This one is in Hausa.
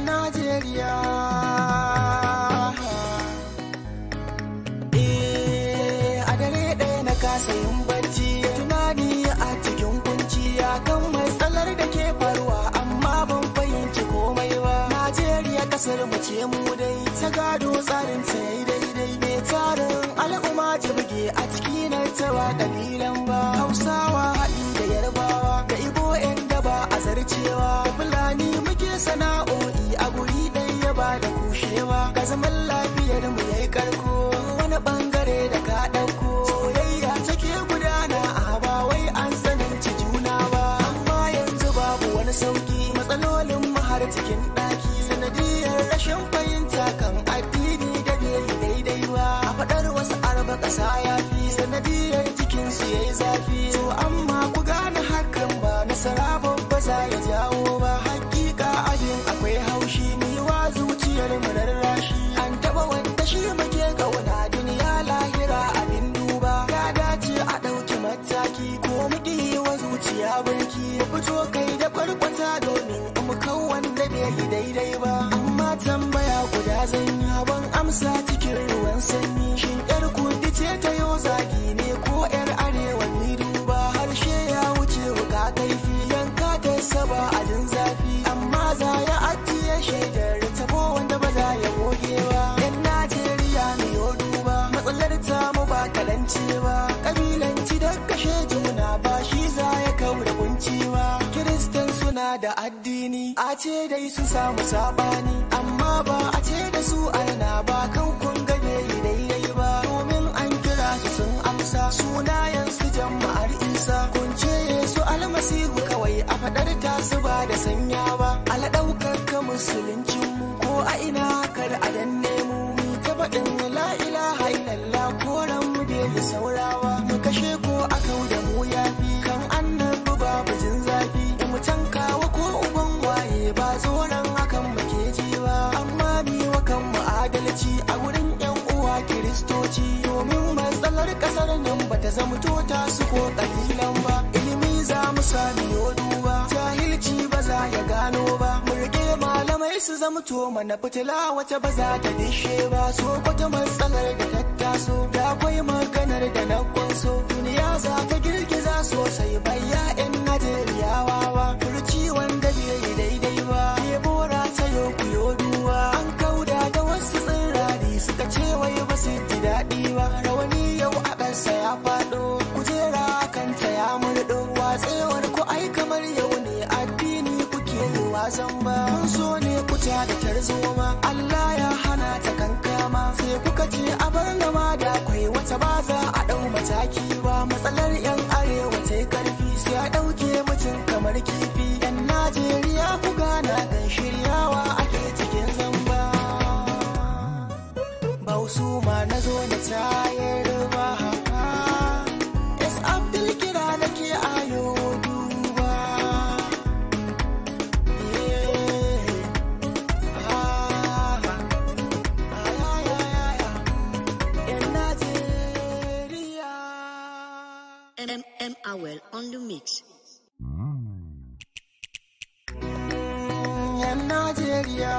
Najeriya. Eh, a dare ɗaya na kasa yin bacci, tunani a cikin kunci kan matsalar da ke faruwa, amma ban fahimci komai ba. Najeriya kasar mu ce mu dai, ta gado tsarin ta yayi daidai, mai tarin al'umma jibge a ciki na tawa kalilan ba. Hausawa haɗi da Yarbawa da Ibo 'yan daba a zarcewa, da Fulani muke sana'o'i a guri ɗaya ba da kushewa. Ga zaman lafiyar mu yayi karko, wani bangare da ka ɗauko soyayya take gudana a ba wai an tsananci juna ba. Amma yanzu babu wani sauki, matsalolin mu har cikin ɗaki, sanadiyar rashin fahimta kan addini da bai yi daidai ba. A faɗar wasu arba ƙasa ya fi sanadiyar jikinsu ya yi zafi. To amma ku gane hakan ba nasara babba za ya jawo ba. Hakika abin akwai haushi, ni wa zuciyar mu rarrashi. An taɓa wanda shi muke ƙauna, duniya lahira abin duba. Ya dace a ɗauki mataki ko muke yi wa zuciya birki. Mu fito kai da kwarkwata domin mu kau wanda bai yi daidai ba. Amma tambaya guda zan yi, ban amsa cikin ruwan sanyi. Shin yar kudi ce ta yo zagi ne ko yar arewa? Ni duba harshe ya wuce wuka kaifi, yanka ta saba a jin zafi. Amma za ya ajiye shaidar tabo wanda ba za ya goge ba. Yan Najeriya mu yo duba, matsalar ta mu ba kalance ba. Kabilanci da kashe juna ba shi za ya kaura kunci ba. Kiristan suna da addini, a ce dai su samu sabani, amma ba a ce da su arna ba. Kan kun ga bai yi daidai ba, domin an kira su sun amsa sunayen su jama'ar Isa. Kun ce su Almasihu kawai a faɗar ta su ba da sanya ba. Ala ɗaukaka musuluncin mu ko a ina kar a danne mu. Mu ta faɗin la ilaha illallah koran mu bai yi saurawa. Mu kashe ko a kau da mu yafi, kan annabi babu jin zafi. Mu tankawa ko uban waye ba tsoron hakan muke ji ba. Amma mi wa kan mu adalci a wurin yan uwa Kiristoci, domin matsalar kasar nan bata zamto ta su ko kalilan ba. Ilimi za mu sami yo duba, jahilci ba za ya gano ba. Mu rike malamai su zamto mana fitila wace ba za ta dishe ba. So kwata matsalar da ta taso, da akwai maganar da na kwanso, duniya za ta girgiza sosai. Bayya 'yan Najeriya wawa, furci wanda bai yi daidai ba. Bora ta yo ku yo duwa, an kauda da wasu tsirari suka ce wai ba su ji daɗi ba. Rawani yau a ƙasa ya faɗo, kujera kanta ya murɗo. Watsewar ku ai kamar yau ne addini kuke yi wasan ba. Mun so ne ku ta da tarzoma, Allah ya hana ta kankama. Sai kuka ce a bar nama da kwai wata ba za a ɗau mataki ba. Matsalar 'yan arewa ta yi karfi, sai a ɗauke mutum kamar kifi. 'Yan Najeriya ku gana kan shiryawa ake cikin zamba. Bausu ma na zo na tayar ba. S Abdul kira nake ayo duba. 'Yan Najeriya. M M Awel on the mix. 'Yan Najeriya.